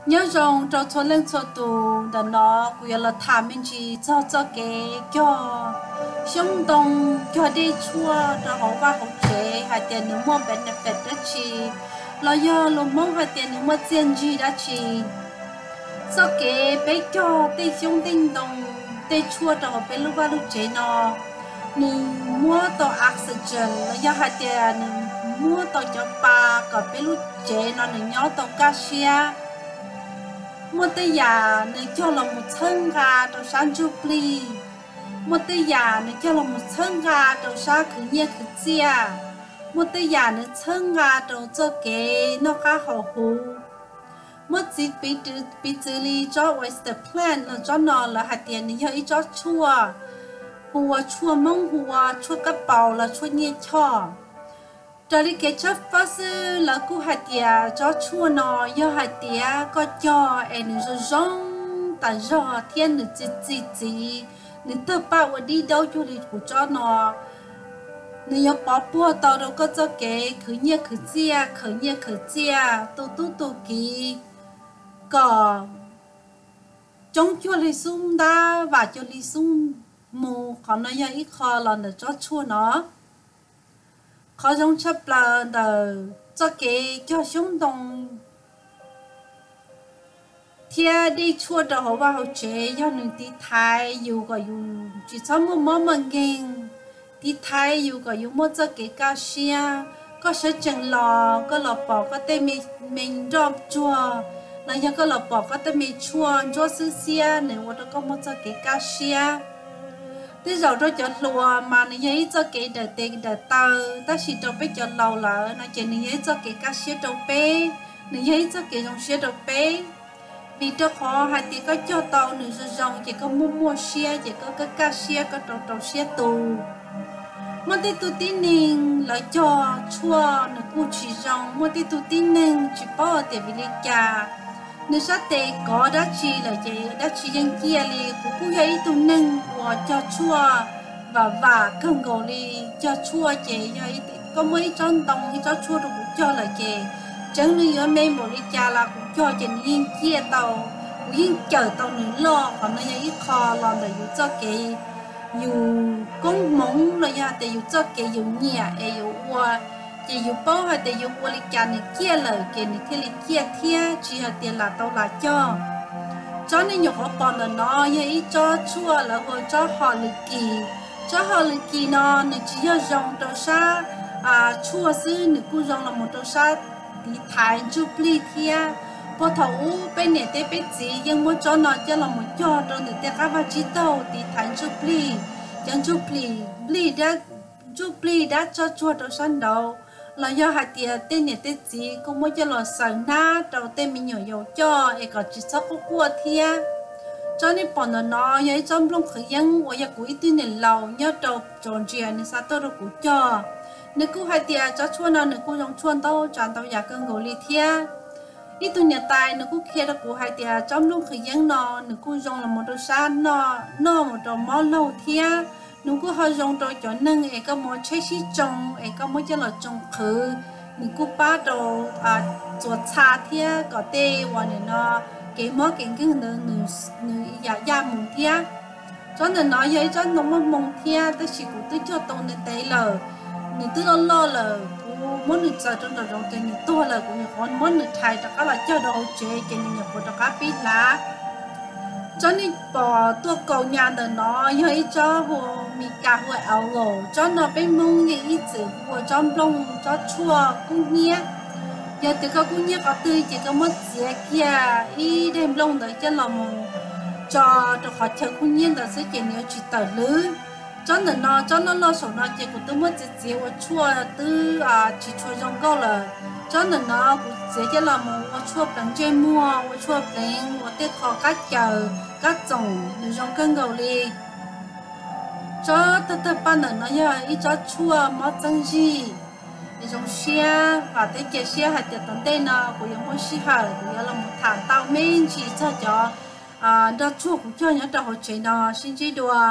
Nyob zoo rau txhua leej txhua tus, ntawm no kuv yuav los tham me ntsis txog txoj kev cog xyoob ntoo, cog dej tshuaj rau hauv vaj hauv tsev hais tias nws muaj benefit dab tsi, los yog lus Hmoob hais tias nws muaj txiaj ntsig dab tsi. Txoj kev peb cog tej xyoob tej ntoo, tej tshuaj rau hauv peb lub vaj lub tsev no, nws muab tau oxygen los yog hais tias nws muab tau cov pa kom peb lub tsev no nws nyob tau kaj siab. Muaj tej yam nws cog los mus txhawb nqa rau sab ntsuj plig, muaj tej yam nws cog los mus txhawb nqa rau sab khwv nyiaj khwv txiaj, muaj tej yam nws txhawb nqa rau txoj kev noj qab haus huv. Muab txiv piv txwv li tsob oyster plant los tsob no lawv hais tias nws yog ib tsob tshuaj, hu ua tshuaj Hmoob hu ua tshuaj kab paus los tshuaj nyiaj choj. Raws li kev tshawb fawb xwb lawv kuj hais tias tsob tshuaj no yog hais tias koj cog es nws zoo zoo tas zog thiab nws txi txi txiv, nws tawg paj ua dib daub cuag li kuv tsob no, nws yuav pov puag tau rau koj txoj kev khwv nyiaj khwv txiaj, khwv nyiaj khwv txiaj, tu tub tu kiv kom coob cuag li xub ntab, vam cuag li xub mus. Qhov no yog ib qho los ntawm tsob tshuaj no. Qhov zoo tshaj plaws ntawm txoj kev cog xyoob ntoo thiab dej tshuaj rau hauv vaj hauv tsev yog nws tiv thaiv yus kom yus tsis txhob muaj mob muaj nkeeg, tiv thaiv yus kom yus muaj txoj kev kaj siab. Koj sawv tsees los koj los pom koj tej me nroj tsuag, los yog koj los pom koj tej me tshuaj ntsuab xwb xiab nws ua rau koj muaj txoj kev kaj siab. Tej zaum rau cov hluas mas nws yog ib txoj kev dawm tes dawm taw, tab sis rau peb cov laus lawm no ces nws yog ib txoj kev kaj siab rau peb, nws yog ib txoj kev zoo siab rau peb. Vim rau qhov hais tias koj cog tau nws zoo zoo ces koj muaj muaj siab ces koj kaj kaj siab koj rau rau siab tu. Muaj tej tug tib neeg lawv cog tshuaj nws kuj tsis zoo, muaj tej tug tib neeg tsis paub tias vim li cas nws sab tes kov dab tsi lawm ces dab tsi yeej ciaj li. Kuv kuj yog ib tug neeg uas cog tshuaj vam vam kawg nkaus li. Cog tshuaj ces yog koj muab ib tsob ntoo ib tsob tshuaj rau kuv cog lawm ces tseev nws yuav me npaum li cas los kuv cog ces nws yeej ciaj tau, kuv yeej cawm tau nws loj. Qhov no yog ib qho los ntawm yus txoj kev, yus koob hmoov los yog tias yus txoj kev yus nyiam es yus ua, ces yus paub hais tias yus ua li cas nws ciaj lawm ces nws thiaj li ciaj thiab tsis hais tias lam tau lam cog. Tsob nej nyuam qhuav pom ntawm no yog ib tsob tshuaj lawv hu ua tsob hos lwm kis. Tsob hos lwm kis no nws tsis yog zoo rau sab tshuaj xwb, nws kuj zoo los mus rau sab tiv thaiv ntsuj plig thiab. Puag thaum ub peb niam tej peb txiv yeej muab tsob no coj los mus cog rau ntawm tej qab vaj tsib taug tiv thaiv ntsuj plig, cov ntsuj plig, ntsuj plig dab tsog tsuag rau sab nraud, los yog hais tias tej niam tej txiv kuj muab coj los xaws hnab rau tej me nyuam yaus coj es kom tsis txhob quaj quaj thiab. Tsob nej pom ntawm no yog ib tsob nplooj qhwv yeeb uas yog kuv ib tug niam laus nyob rau Georgia nws xa tuaj rau kuv cog. Nws kuj hais tias tsob tshuaj no nws kuj zoo tshuaj ntau tsav ntau yam kawg nkaus li thiab. Ib tug niam tais nws kuj qhia rau kuv hais tias tsob nplooj qhwv yeeb no nws kuj zoo los mus rau sab noj mus rau mob laug thiab. Nws kuj ho zoo rau cov neeg es koj mus tsheb sib tsoo es koj muab coj los tsoo qhwv, nws kuj pab rau txuas txha thiab kom tej uas nim no kev mob kev nkeeg ntawd nws yam yaj mus thiab. Tsob ntawm no yog ib tsob ntoo muaj hmoo thiab tab sis kuv twb cog tau ntev ntev lawm, nws twb loj loj lawm, kuv muab nws txaws rau nraum zoov ces nws tuag lawm, kuv nyuam qhuav muab nws rhais rov qab los cog rau hauv tsev ces nws nyuam qhuav rov qab pib hlav. Tsob nej pom tuaj kaus nyas ntawm no yog ib tsob hu, Mes Kas hu ua aloe, tsob no peb Hmoob yeej ib txwm hu ua tsob nplooj tsob tshuaj kub hnyiab. Yog tias koj kub hnyiab qhov twg ces koj muab txiav kiag ib daim nplooj ntawd coj los mus tso rau qhov chaw kub hnyiab ntawd xwb ces nws yuav tsis tawm hlwv. Tsob ntawm no, tsob loj loj saum no ces kuv twb muab txiav txiav ua tshuaj twb tsis tshua zoo nkauj lawm. Tsob ntawm no kuv txiav coj los mus ua tshuaj pleev ntsej muag, ua tshuaj pleev, ua tej qho kab caws kab txoom, nws zoo kawg nkaus li. Tsob tawg tawg paj ntawm no yog ib tsob tshuaj mob txeeb zig, zoo siab, vam thiab cia siab hais tias tom ntej no kuv yuav muaj sij hawm kuv yuav los mus tham ntau me ntsis txog cov nroj tsuag kuv cog nyob rau hauv tsev no, sib ntsib dua.